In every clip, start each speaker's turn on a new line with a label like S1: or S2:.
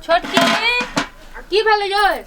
S1: छोटकी,
S2: की भेलै यै?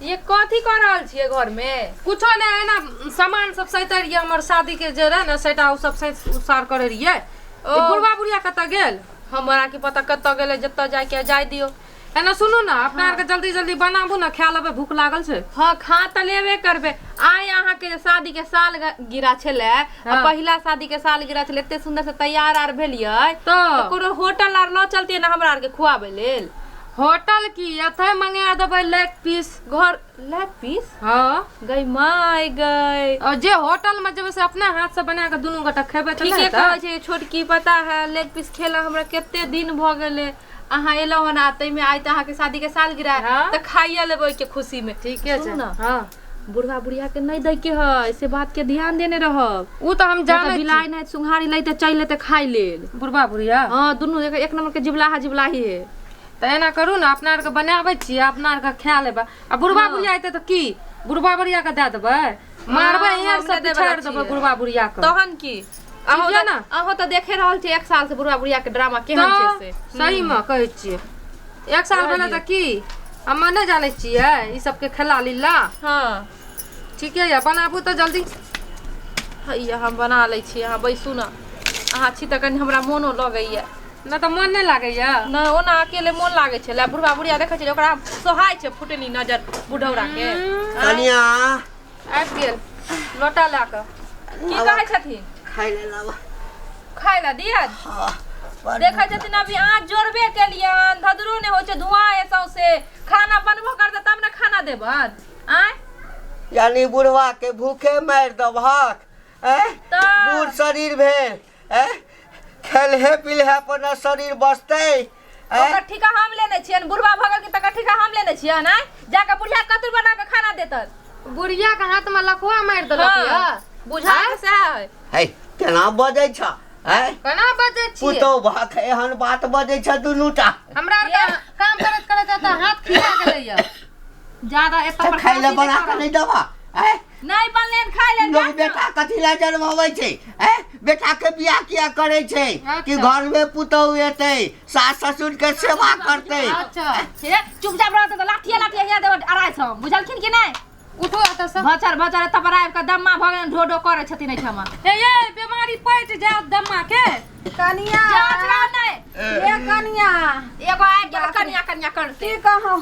S1: ये कथी कऽ रहल छियै घरमे?
S2: कुछो नहि, एना सामान सब सैते रहियै, हमर शादी के जे रहै ने सैटा, ओ सब सैत उसार करै रहियै।
S1: ओ।
S2: ई बुढ़वा बुढ़िया कतऽ गेल?
S1: हमरा की पता कतऽ गेलै, जतऽ जायके जाय दियौ।
S2: एना सुनू ने, अपना आरके जल्दी जल्दी बनाबू ने, खा लेबै, भूख लागल छै।
S1: हँ, खा तऽ लेबे करबै। आइ अहाँके जे शादी के साल गिरा छलै आ पहिला शादी के साल गिरा छलै, एते सुन्दर से तैयार आर भेलियै,
S2: तऽ
S1: कोनो होटल आर लऽ चलतियै ने हमरा आरके खुआबै लेल?
S2: होटल की, एतै मंगा देबै लेग पीस।
S1: घर लेग पीस?
S2: हँ।
S1: गई माय गई!
S2: और जे होटल में जेबै से अपने हाथ से बना के दुनू गोटा खेबै तऽ
S1: ठीके
S2: नहि हेतै?
S1: कहै छै छोटकी। पता है, लेग पीस खेला हमरा कते दिन भऽ गेलै। अहाँ एलहुँ हन आ ताहिमे आइ तऽ अहाँके शादी के सालगिरह है, तऽ खाइए लेबै ओहिके खुशी मे।
S2: ठीके छै।
S1: सुनू ने।
S2: हँ।
S1: बुढ़वा बुढ़िया के नहि दै के है, से बात के ध्यान देने रहब।
S2: ओ तऽ हम
S1: नहि तऽ
S2: जानै छी।
S1: बिलाइ नहि सुंघारी लैते चलि एतै खाय लेल।
S2: बुढ़वा बुढ़िया?
S1: हँ, दुनू एक एक नंबर के जिबलाहा जिबलाही है।
S2: तऽ एना करू ने, अपना आरके बनाबै छियै, अपना आरके खा लेबै आ बुढ़वा बुढ़िया एतै तऽ की बुढ़वा बुढ़िया के दए देबै? मारबै
S1: हँ,
S2: इहाँ
S1: हम
S2: सब
S1: नहि देबै
S2: बिछाड़ि देबै
S1: छियै।
S2: बुढ़वा बुढ़िया के।
S1: तहन की, अहूँ
S2: ठीक छै
S1: तऽ
S2: ने?
S1: अहूँ तऽ देखे रहल छियै एक साल से बुढ़वा बुढ़िया के ड्रामा केहन छै
S2: तऽ
S1: से।
S2: सही मे कहै छियै, एक साल
S1: रहऽ
S2: भेलै
S1: दियौ।
S2: तऽ की हमे नहि जानै छियै ई सबके खेला लीला? ठीके यऽ, बनाबू तऽ जल्दी।
S1: हैया, हम बना लै छी, अहाँ बैसू ने। अहाँ छी तऽ कनि हमरा मोनो लगैया।
S2: नहि तऽ मोन नहि लागैया?
S1: नहि, ओना अकेले मोन लागै छलै। बुढ़वा बुढ़िया देखै छै, ओकरा सोहाय छै फुटनी नजर बुढ़ौरा के।
S3: कनिया।
S2: आबि गेल लोटा लए कऽ।
S1: की कहै छथिन?
S3: खाइ ले लाबा।
S1: खाय ला दिया?
S3: हाँ, बड़।
S1: देखै छथिन, अभी आँच जोड़बे केलियै हन, धदरो नहि होइ छै, धुआँ है सौंसे। खाना बनबो करतै तब ने खाना देबन आँय?
S3: यानी बुढ़वा के भूखे मारि देबहक, ऐं?
S1: तऽ
S3: बूढ़ शरीर भेल, ऐं? खेलहे पिलहे पर न शरीर बसतै, ऐं?
S1: ओकर ठीका हम लेने छियनि। बुढ़वा भऽ गेल कि तकर ठीका हम लेने छियनि आँय? जाकऽ बुढ़िया कतुर बना कऽ खाना देतन।
S2: बुढ़िया के हाथ में लखुआ मारि देलक।
S1: हाँ,
S2: यऽ
S1: बुझा के सएह है।
S3: है, केना बजै छ, ऐं?
S2: केना बजै छियै?
S3: पुतोह भक एहन बात बजै छ दुनू टा।
S2: हमरा आरके काम करैत करैत एतऽ हाथ खिया गेलैया ज्यादा एतऽ
S3: तऽ
S2: पर
S3: खाइ लए
S2: खाँसी
S3: बना
S2: नहि
S3: कऽ नहि देबह, ऐं?
S1: नहि बनलै हन, खाय लेल
S3: लोग बेटा कथी लए जन्माबै छै, ऐं? बेटा के बियाह किया करै छै कि घर में पुतोह एतै, सास ससुर के सेवा करतै।
S1: हे, चुपचाप रहतै तऽ लाठिए लाठिए हिया देबै 250, बुझलखिन कि नहि?
S2: उठो एतऽ से।
S1: भचर भचर एतऽ पर आबि कऽ दम्मा भऽ गेल, ढो ढो करै छथिन एहिठाम।
S2: हे ये, बीमारी पटि जायत दम्मा के।
S4: कनिया।
S1: जाँच रह नहि।
S4: ये कनिया।
S1: एगो आबि गेल कनिया कनिया करते।
S4: की कहूँ,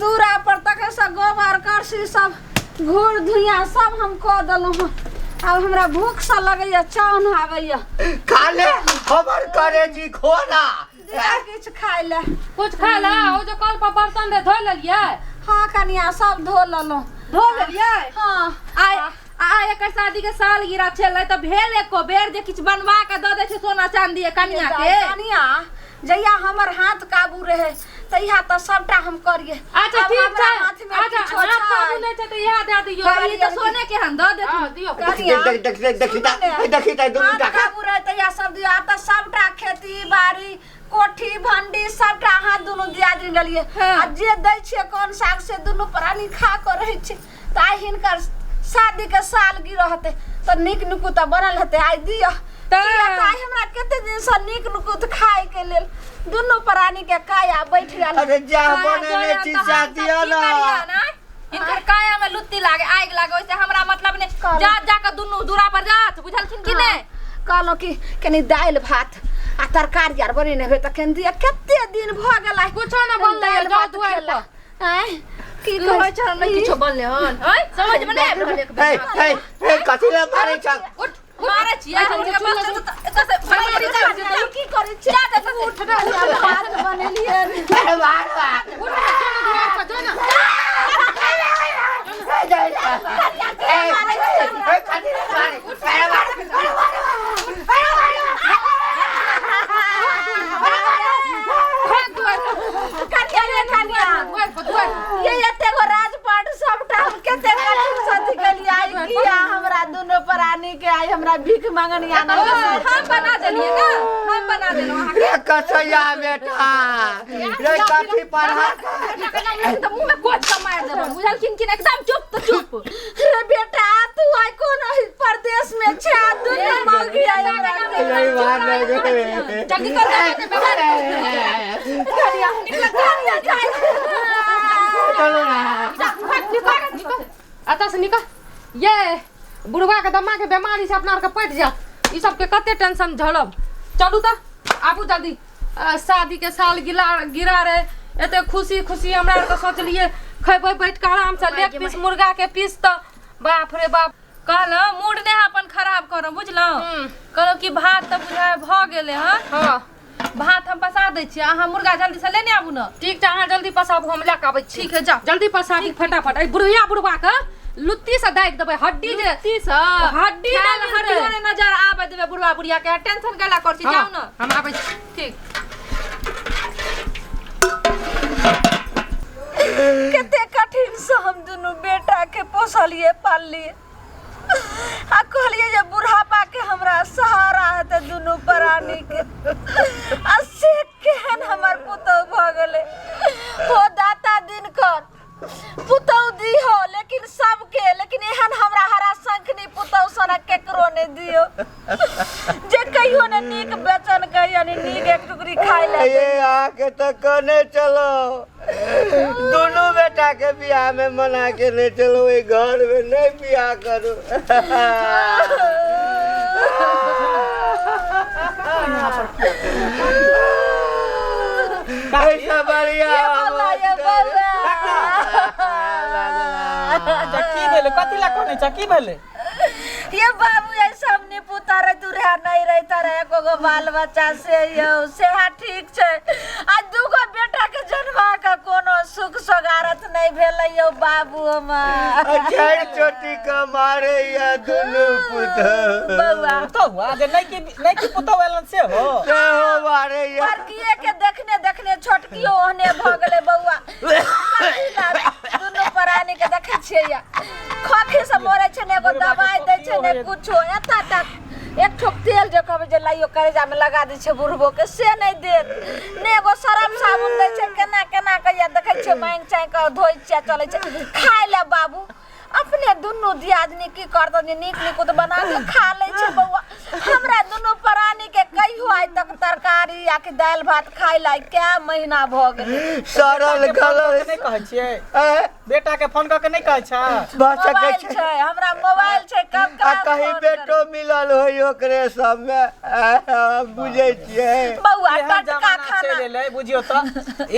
S4: दूरा पर तक से गोबर करसी सब घूर धुइया सब हम कऽ देलहुँ हँ। आब हमरा भूख सा लगैया, चाउन आबैया।
S3: खा ले हमर करेजी, खोला।
S4: दिअ किछु खाय लए।
S2: कुछ खा ले। ओ जो कल पर बर्तन रे, धो लेलियै?
S4: हाँ कनिया, सब धो लेलहुँ।
S1: धो लेलियै?
S4: हाँ।
S1: आइ आइ एकर शादी के सालगिरह छलै तऽ भेल एको बेर जे किछु बनवा के दऽ दै छै सोना चांदी कनिया के?
S4: कनिया, जहिया हमर हाथ काबू रहे तहिया तऽ सबटा हम करिए।
S2: अच्छा,
S4: आब
S2: ठीक
S4: हमरा
S2: छै।
S4: हाथ मे
S2: अच्छा,
S4: किछो
S2: हाथ
S4: छै।
S2: काबू नहि छै तऽ इएह दए दियौ।
S1: ई तऽ सोने के हन, दऽ देथुन।
S2: हँ, दियौ।
S4: कनिया,
S3: देख देख देख देखी तऽ, देखी तऽ दुनू
S4: हाथ
S3: टा के।
S4: काबू रहे तहिया सब दियौ। आब तऽ सबटा खेती बाड़ी कोठी भंडी सबटा अहाँ दुनू दियादनी लेलियै। आ जे दै छियै कोन साग से दुनू प्राणी खा कऽ रहै छै। तऽ आइ हिनकर शादी के साल गिरह हेतै तऽ नीक नुकुत तऽ बनल हेतै, आइ दिअ। किया तऽ आइ हमरा कते दिनसँ नीक नुकुत खाय के लेल दुनू प्राणी के काया बैठ गेल।
S3: अरे जा, बनेने छी सएह दिअ ने।
S1: हिनकर काया में लुत्ती लागे, आगि लागे, ओइसे हमरा मतलब नहि। जा जा कऽ दुनू दूरा पर जात, बुझलखिन कि नहि?
S4: कहलहुँ कि कनि दालि भात आ तरकारी आर बनेने हेबै तऽ कनि दिअ, कते दिन भऽ गेल आइ
S2: कुछो नहि बनलै।
S4: दालि
S2: जाउ
S4: भात
S2: दुआरि
S4: खेला।
S2: पर।
S4: आँय, की
S1: कहै छह नहि किछो बनलै हन? आँय, समझ मे नहि आबि रहल एक
S3: हे
S1: बेर।
S3: हे हे, कथी लए मारै छ?
S1: उठ, मारै छियै हुनका पास चलू तऽ एतऽ से मारै छियै।
S4: की करै छी?
S1: जा जा, उठ।
S4: भात बनेलियै।
S3: अरे मार मार।
S2: उठ, जो ना दुआरि पर, जो ना।
S3: हे, जा, जा। हे, हे, कथी लए मारै? अरे मार, अरे मार, अरे मार।
S4: कनिया, ये कनिया।
S2: दुआरि पर, दुआरि पर।
S4: ये एते गो राजपाट सबटा हम कते कठिन से अथी केलियै, आइ किया हमरा दुनू प्राणी के आइ हमरा भीख मंगनी आनल?
S1: हम बना देलियै ने, हम बना देलहुँ अहाँके।
S3: रे कसैया बेटा रे, कथी पढ़ा
S1: तऽ मुँह में कोच के मारि देबनि, बुझलखिन कि नहि? एकदम चुप तऽ चुप।
S4: रे बेटा, तू आइ कोन परदेश में छै आ दुनू मौगी आइ हमरा
S3: नहीं मार नहीं।
S1: जल्दी कर दे।
S4: कनिया। निकल जा।
S3: चलो ना।
S2: निकल, एतऽ से निकल। ये बुढ़वा के दमा के बीमारी से अपना आरके पटि जायत। ई सबके कते टेंशन झेलब। चलू तऽ आबू जल्दी। शादी के साल गिला गिरा रहे, एते खुशी खुशी हमरा आरके सोचलिए खेबै बैठ के आराम से लेग पीस मुर्गा के पीस, तऽ बाप रे बाप।
S1: कहलहुँ मूड नहि अपन खराब करब, बुझलहुँ? कहलहुँ कि भात तऽ बुझाइ भऽ गेलै हँ।
S2: हँ।
S1: भात हम पसा दै छियै, अहाँ मुर्गा जल्दी से लेने आबू ने।
S2: ठीक छै, अहाँ जल्दी पसाबू, हम लए कऽ आबै छी।
S1: ठीक है, जाउ।
S2: जल्दी पसाबू फटाफट। एहि बुढ़िया बुढ़वा के लुत्ती से दागि देबै, हड्डी जे
S1: लुत्ती से
S2: हड्डी नहि
S1: खायल
S2: मिलतै।
S1: हड्डियो नहि नजर आबे देबै बुढ़वा बुढ़िया के। टेंशन कैला करै छी?
S2: हँ,
S1: जाउ ने।
S2: हम आबै छी।
S1: ठीक।
S4: कते कठिन से हम दुनू बेटा के पोसलिए पाललिए आ कहलिए जे बुढ़ापा के हमरा सहारा हेतै दुनू प्राणी के, आ से केहन हमर पुतहु भऽ गेलै। हो दाता दिनकर, पुतहु दिहो लेकिन सबके, लेकिन एहन हमरा हरा शंखनी पुतहु सनक केकरो नहि दियो जे कहियो ने नीक बेचन कहियो ने नीक एक टुकड़ी खाय ले।
S3: ये आके तो कने चलो, दोनों बेटा के बियाह में मना के नहीं चलो, ये घर में नहीं बियाह करो। ऐसा बढ़िया।
S4: ये बौआ, ये बौआ।
S5: अच्छा, की भेलै? कथी लए कनै छ? की भेलै?
S4: ये बाबू, ये सामने पुता रे दुरा नहीं रहता रहे एको गो बाल बच्चा से यौ सेहा ठीक छै। आ दूगो बेटा के जन्मा के कोनो सुख सोगारत नहीं भेलै यौ बाबू हमर।
S3: चार चोटी का मारे या दोनों पुतहु।
S4: बौआ।
S5: पुतहु आ जे नहि की नहि की पुतहु एलन से हो।
S3: सेहो मारे या।
S4: बड़किए के देखने देखने छोटकियो ओहने भऽ गेलै बौआ। कथी ला दुनू प्राणी के देखै छियै या खोखी से मरै छै, ने एगो दवाई दै छै ने कुछो। एतऽ तक एक ठोप तेल जे कहबै जे लाइयो करेजा में लगा दै छै बुढ़बो के, से नहि देत, ने एगो सरफ साबुन दै छै। केना केना के या देखै छियै माँगि चाँगि कऽ धोइ छियै, चलै छै खाय लए। बाबू अपने दुनू दियादनी की करतौ जे नीक निकुत बना के खा लै छै बौआ। हमरा दुनू प्राणी के कहियो आइ तक तरकारी या कि दालि भात खाय ला कै महीना भऽ गेलै।
S3: सड़ल
S5: बेटाके फोन
S3: गलल
S5: कऽ के नहि कहै छियै?
S3: ए,
S5: बेटा के फोन कऽ के नहि कहै छ?
S3: भऽ सकै
S4: मोबाइल
S3: छै।
S4: छै हमरा, मोबाइल छै। कब
S3: आ
S4: कब
S3: कहीं
S4: फोन
S3: बेटो मिलल होय ओकरे सबमे, बुझै छियै
S4: करी। बौआ
S5: एहन
S4: टटका
S5: जमाना
S4: खाना
S5: चलि एलै, बुझियौ तऽ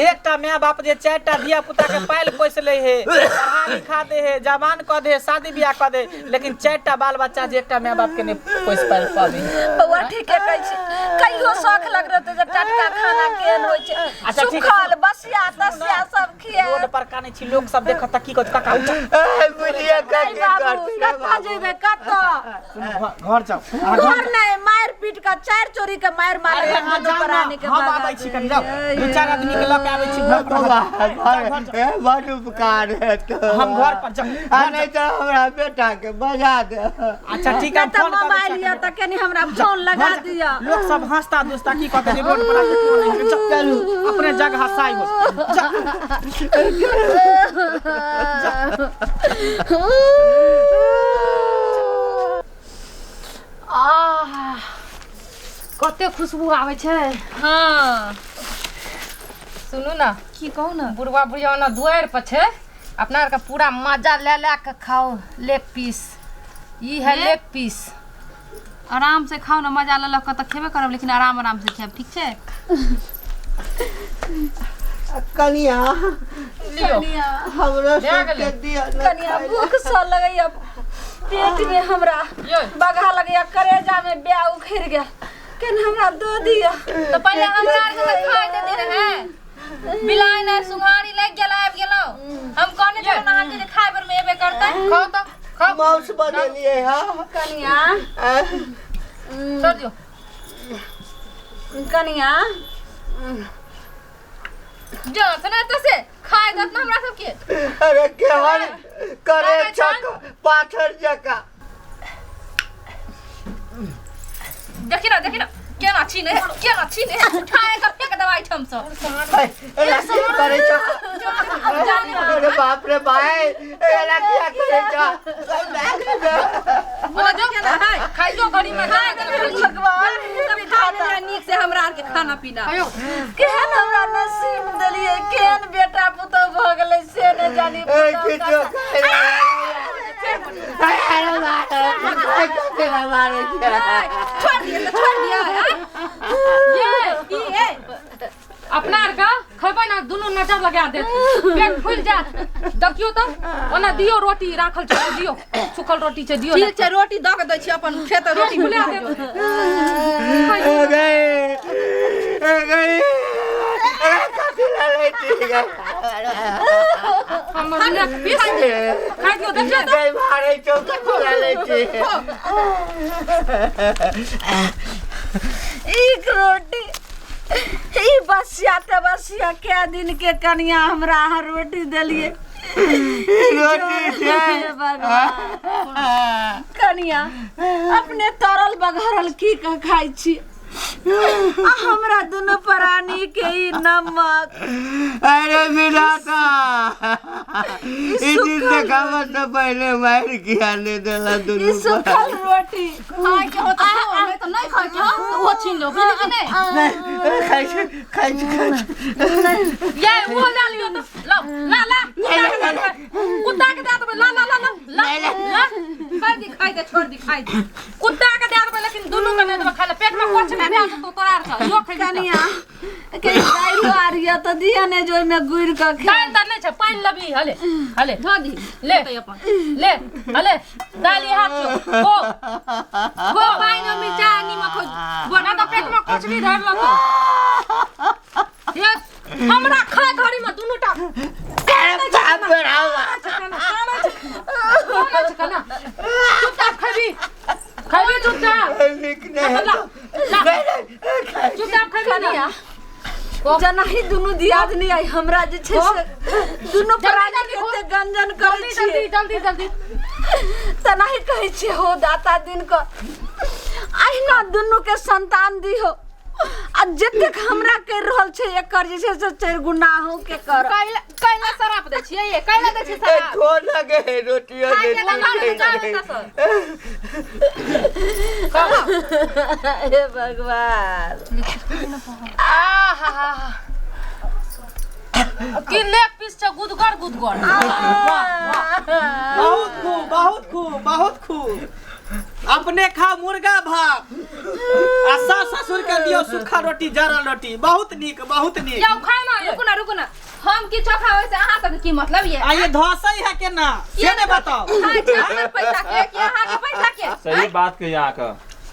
S5: एकटा माय बाप जे चारिटा धिया पुता के पालि पोसि लै हे, पढ़ा लिखा दे हे, जवान कऽ दे हे, शादी बियाह कऽ दे, लेकिन चारिटा बाल बच्चा जे एकटा माय बाप के नहि पोसि पालि पाबै।
S4: बौआ ठीके कहै छी, कहियो शौख लग रहतै जे टटका खाना केहन होइ छै।
S5: अच्छा, ठीक है।
S4: सुखल बसिया तसिया सब खिया
S5: रोड पर कानै छी, लोक सब देखत तऽ की कहत? काका उठ।
S3: ए, बुझिए
S4: नहीं
S3: कथी
S4: बाबू,
S3: करती रे
S4: कतऽ
S3: बाबू।
S4: जेबै कतऽ?
S5: सुनू, घर जाउ अहाँ, घर
S4: घर नहीं, मारि पीट के चारि चोरी के मारि मारे।
S5: अरे अहाँ
S4: दुनू
S5: जाउ
S4: प्राणी
S5: ने,
S4: के
S5: हम
S4: भगा
S5: आबै छी कनि,
S4: देबै।
S5: जाउ दू चारि आदमी के लऽ के आबै छी घर पर।
S3: बौआ,
S5: जाउ, घर जाउ।
S3: ए, बड उपकार है तो।
S5: हम घर पर जाउ।
S3: आ नहीं तो हमरा बेटा के बजा दे।
S5: अच्छा ठीक है,
S4: नहि तऽ
S5: फोन कऽ दै
S4: मोबाइल
S5: छी
S4: यऽ तऽ कनि हमरा फोन लगा
S5: घर जा-
S4: दिअ।
S5: लोक सब हंसता दुसता, की कहते जे रोड पर आके कोन है। चलू, अपने जग हंसाई हो जा।
S2: आह, कते खुशबू आबै छै।
S1: हँ।
S2: सुनू ने।
S1: की कहू ने?
S2: बुढ़वा बुढ़िया ओना दुआरि पर छै, अपना आरके पूरा मजा ले ले के खाओ। लेग पीस ई है।
S1: हे?
S2: लेग पीस।
S1: आराम से खाउ ने, मजा लऽ लऽ कऽ तऽ खेबे करब, लेकिन आराम आराम से खायब, ठीक छै?
S3: कनिया।
S2: लियो।
S3: हमरो
S2: भए
S3: सबके
S2: गेलै।
S3: दिअ ने।
S4: कनिया, भूख सँ लगैया पेट में हमरा।
S2: यो।
S4: बघा लगैया करेजा में, ब्या उखड़ गेल। केन हमरा दऽ दिअ।
S1: तऽ पहिले हमरा आरके तऽ खाय देने रहै बिलाइ ने, सुघारी लागि गेल, आबि गेलहुँ। हम कहने छलहुँ ने अहाँके जे खाय बेर में एबे करतै।
S2: खाओ तऽ खाओ।
S3: मांस बनेलिए हँ।
S4: कनिया।
S2: छोड़ दियौ।
S4: कनिया।
S1: जो सुना तऽ से खाय देत ने हमरा सबके।
S3: अरे केहन करे
S1: लगै छन?
S3: छक पाथर जकाँ।
S1: देखी ना, देखी ना, केना छीने केना छीने, उठाए के फेंक देबै एहिठाम सँ।
S3: हे, एना की करै छ? अरे बाप रे भाई एला किया करे छ
S2: ओना जो खाइयो घड़ी में जा
S4: भगवान
S1: सब खा लेलियै नीक से हमरा आर के खाना पीना
S2: खाइयो
S4: केहन हमरा नसीब देलियै केहन बेटा पुतोह भऽ गेलै से नहि जानी
S3: ए
S4: पुतोह
S3: किछो खाइ अरे मारे कथी मारे छै
S1: छोड़ दिए तऽ छोड़ दिए
S2: ये
S1: की ए
S2: अपना आर के खेबै ना दुनू नजर लगा देत पेट फूल जात देखियो तऽ ओना दियो रोटी राखल छै दियो सुखल रोटी छै दियो
S1: ठीक छै रोटी दऽ के दै छी अपन खेत रोटी
S2: फुला देत
S3: ए गई ए गई ए कथी ले छी गई
S2: हमर लेग पीस खाइ दियो देखियो तऽ
S3: गई मारे छौ कथी ले छी
S4: एक रोटी ई बसिया ते बसिया कै दिन के कनिया हमरा अहाँ रोटी देलियै
S3: रोटी छै
S4: हे भगवान कनिया अपने तरल बघरल की कह खाइ छी आ हमरा दुनू प्राणी के ई नमक
S3: अरे विधाता ई दिन देखावा से पहले मार किया नहीं देला
S4: ई
S3: दुनू
S4: सुखल रोटी
S1: खाय के हो तऽ खाओ नहीं तऽ नहीं खाय के हो तऽ ओहो छीन लो बुझली कि नहीं
S3: नहीं खाइ छै खाइ छै खाइ छै
S2: ये वो ला लियो तो लो ला ला कुत्ता के दे कुत्ता के दे देबै ला ला ला ला ला ला
S1: खाइ दी खाइ दे छोड़ दी खाइ दी
S2: कुत्ता के दे देबै लेकिन दुनू के नहीं देबै खाइ ला पेट में कुछ नहीं भेल तो तोरा आर के जो खैबी
S4: कनिया के दाइलो आर यऽ तऽ दिअ ने जे ओहिमे गुड़ि कऽ खा
S2: दालि तऽ नहीं छै पानि लबी हले हले
S1: धो दी
S2: ले
S1: तऽ अपन
S2: ले हले दालि हाथ छौ खो
S1: खो पानि और मिरचाइ नीमक हो
S2: ना तऽ पेट में कुछ भी धर लतो ये हमरा खाय घड़ी में दुनू टा
S3: अरे बाप रे बाप।
S2: कानै छै काना चुपचाप खैबी खैबी चुपचाप
S3: नीक नहीं है
S2: ला, ला।
S3: नहीं नहीं खाइ
S2: चुपचाप खैबी ना
S4: जेनाही दुनू दियादनी आई हमरा जे छै से दुनू प्राणी
S2: जल्दी खो।
S4: कते गंजन करै
S2: जल्दी
S4: छियै
S2: जल्दी जल्दी जल्दी
S4: तेनाही कहै छियै हो दाता दिन कऽ अहिना दुनू के संतान दिहो आ जतेक हमरा करि रहल छै एकर जे छै से चारि गुना अहूँ के कर
S1: कैला कैला शराप दै छियै ये कैला दै छियै
S3: ए
S1: शराप
S3: खो ना गए रोटियों
S1: खाइ
S3: दे
S1: के लगा दे जाओ एतऽ से।
S4: हे भगवान
S2: आहा की लेग पीस छै गुदगर गुदगर
S5: बहुत खूब बहुत खूब बहुत खूब अपने खा मुर्गा भात आ सास ससुर के दियो सूखा रोटी जरल रोटी बहुत नीक बहुत नीक
S2: यौ खाय ना
S1: रुकू ना रुकू ना हम किछो खाबै से अहाँ सबके की मतलब ये
S5: आ ये धसै है केना से ने बताओ
S1: खाइ छै हमर पैसा के कि अहाँके पैसा के
S6: सही बात कही अहाँके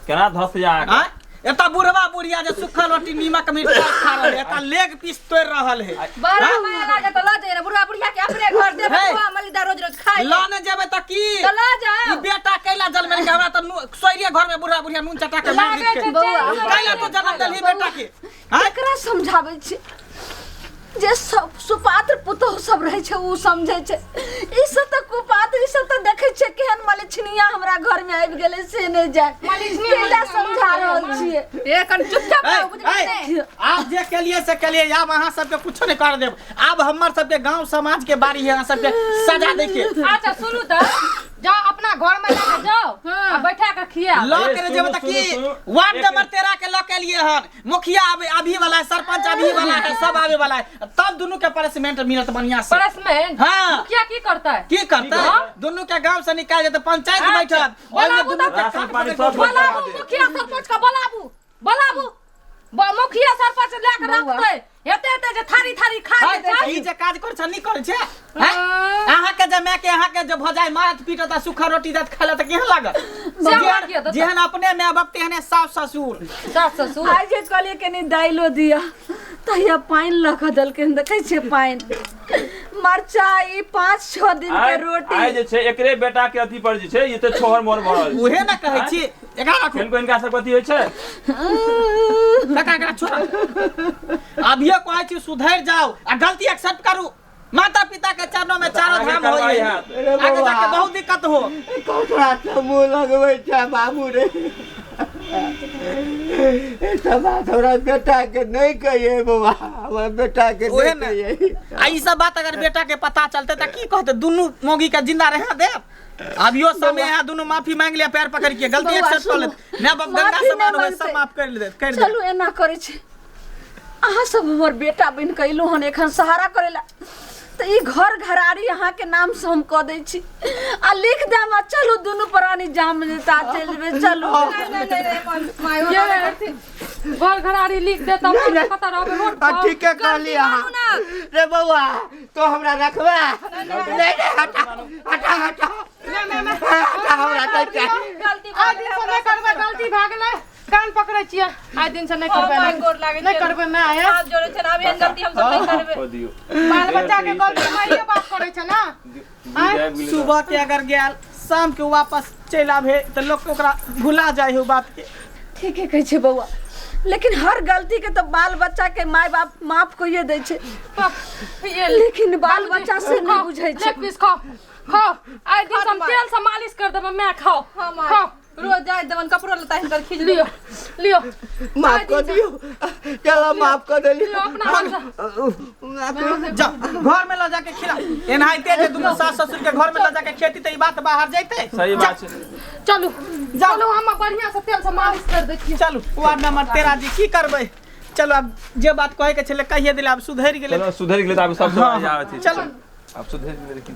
S6: केना धस अहाँके
S5: आँय? एतऽ बुढ़वा बुढ़िया जे सूखल रोटी नीमक मिर्चा खा रहल है एतऽ लेग पीस तोड़ि रहल है
S1: बड़ा माया लागे तऽ लऽ जाइए ने बुढ़वा बुढ़िया के अपने घर देबै
S5: हे।
S1: खुआ मलिदा रोज रोज खाइ
S5: लऽ ने जेबै तऽ की
S1: तऽ लऽ जाउ
S5: ई बेटा कैला जन्मेल के हमरा तऽ सोइरे घर में बुढ़वा बुढ़िया नून चटा के मारि
S2: लागै
S5: देलकै।
S2: छै
S4: बौआ।
S5: कैला तू जन्म देलही बेटा के आँय?
S4: एकरा समझाबै छी जे सब सुपात्र पुतोह सब रहै छै ओ समझै छै ई सब तऽ कुपात्र ई सब तऽ देखै छै केहन मलछिनिया हमरा घर में आबि गेलै से नहि जाय
S2: मलछिनी,
S4: कैला समझा रहल छियै
S1: ए कन चुपचाप
S5: ऐ,
S1: रहू बुझलियै
S5: ऐ,
S1: ने
S5: आब जे केलिए से केलिए आब अहाँ सबके कुछो नहीं कर देब आब हमर सबके गांव समाज के बारी है अहाँ सबके सजा दे के
S2: अच्छा सुनू तऽ जाओ अपना घर में लऽ के जाओ आ बैठा के खिया
S5: लऽ
S6: ए,
S5: के
S6: सुनू,
S5: जेबै तऽ
S6: सुनू,
S5: की
S6: सुनू।
S5: वार्ड
S6: एक-
S5: नंबर 13 के लऽ के लिए हन मुखिया आबे अभी वाला है सरपंच अभी वाला है सब आबे वाला है तब दुनू के पनिशमेंट मिलत बढ़िया से
S2: पनिशमेंट
S5: हाँ।
S2: मुखिया की करतै
S5: की करतै
S2: हाँ?
S5: दुनू के गांव से निकाल जेतै पंचायत
S2: अच्छा।
S5: बैठत ओहिमे
S2: बोलाबू
S5: दुनू के
S6: राशन
S5: काट
S6: पानी
S5: पकड़
S6: सब
S5: के
S2: बोलाबू मुखिया सरपंच के बोलाबू बोलाबू मुखिया सरपंच लए के रखतै हेते हेते जे थारी थारी खा
S5: है,
S2: जेतै
S5: ई जे काज करै छै नहि करै छै हैं? अहाँके जे माय के अहाँके जे भजाइ मारत पीटत आ सूखा रोटी देत खाय लए तऽ केहन लागत
S2: से हमरा किया
S5: जेहन
S2: देतै?
S5: जेहन अपने माय बाप तेहने सास ससुर
S2: सास ससुर
S4: आइ जे कहलियै कनि दाइलो दिअ तहिया पानि लऽ कऽ देलकै देखै छियै पानि मरचाइ 5-6 दिन के
S6: आइ
S4: रोटी
S6: आइ जे छै एकरे बेटा के अथी पर जे छै ई तऽ छोहर मोहर भऽ रहल छै
S5: उहे ने कहै छी एकरा राखू
S6: किनको हिनका सबके अथी होइ छै
S5: काका एकरा छोड़ अभियो कहै छी सुधरि जाउ आ गलती एक्सेप्ट करू माता पिता के चरणों में चारो
S6: आगे
S5: धाम होई
S6: कार्रवाई
S5: है
S6: हैत।
S5: आगे जाके बहुत दिक्कत हो
S3: ककरा से मुँह लगबै छै बाबू रे ई सब बात हमरा बेटा के नहीं कहिए बौआ, हमरा बेटा के
S5: ओहे
S3: नहीं
S5: ने
S3: कहिए।
S5: आ ई सब बात अगर बेटा के पता चलते त की कहते? दुनू मौगी के जिंदा रह देब? अभियो समय है, दुनू माफी मांग लिया पैर पकड़ के, गलती
S4: बौआ,
S5: एक्सेप्ट कर लेत। माय बाप गंगा
S4: माफी
S5: समान
S4: नहि
S5: होय, सब
S4: मांगतै।
S5: माफ कर ले कर दे।
S4: चलू, एना करै छै, अहाँ सब हमर बेटा बनि कऽ एलहुँ हन एखन सहारा करै ला, तऽ ई घर घरारी अहाँके नामसँ हम कऽ दै छी आ लिख देम, आ चलू दुनू प्राणी जाम जेता, चलि जेबै, चलू।
S2: ये घर घरारी लिख दे तब
S3: नहीं, नहीं।
S2: कतऽ रहबै रोड
S3: आ
S2: पर?
S3: ठीके कहली अहाँ। रे बौआ, तो हमरा रखबा? नहीं नहीं, हटा हटा हटा हटा, हमरा नहीं चाही।
S1: गलती
S2: आइ दिन से नहि करबै, गलती भए गेलै, कान पकड़ै छियै, आइ दिन से नहि करबै।
S1: माय, गोर लागै
S2: नहि
S1: छियै।
S2: करबै माय।
S1: हाथ जोड़ै छै, आब एहन गलती हम सब नहि करबै।
S6: कऽ दियौ।
S2: बाल बच्चा के गलती माइए बाप करै छै ने।
S6: बुझि आबि गेलै।
S5: सुबह के अगर गेल, शाम के वापस चलि आबे तऽ लोक के ओकरा भुला जाइ है ओ बात के।
S4: ठीके कहै छै बौआ, लेकिन हर गलती के तऽ बाल बच्चा के माय बाप माफ कइए दै छै,
S2: बाप, ये
S4: लेकिन बाल बच्चा से नहि बुझै छै।
S2: लेग पीस खाओ, खाओ, आइ दिन से हम तेल से मालिश कर देबै माय, खाओ।
S1: हाँ माय।
S2: खाओ।
S1: रोज जाय देवन, कपड़ो लत्ता हिनकर खींच
S2: लियो लियो।
S3: माफ कर दियो, चलो माफ कर देलियो।
S2: लियो, अपना हाथ से।
S5: जा, घर में ल जाके खिला। एनाहिते जे दुनू सास ससुर के घर में ल जाके खेती तऽ ई बात बाहर जैते।
S6: सही बात छै।
S2: चलू।
S5: जाओ।
S2: चलू, हम बढ़िया से तेल से मालिश कर दै छियै।
S5: चलू, वार्ड नंबर 13 जी, की करबै? चलू, आब जे बात कहै के छलै कहिए देले, आब सुधरि गेलै।
S6: चलो, सुधरि गेलै तऽ आब सब
S5: हाँ,
S6: आबै छै।
S5: चलू।
S6: आब सुधरि गेलै लेकिन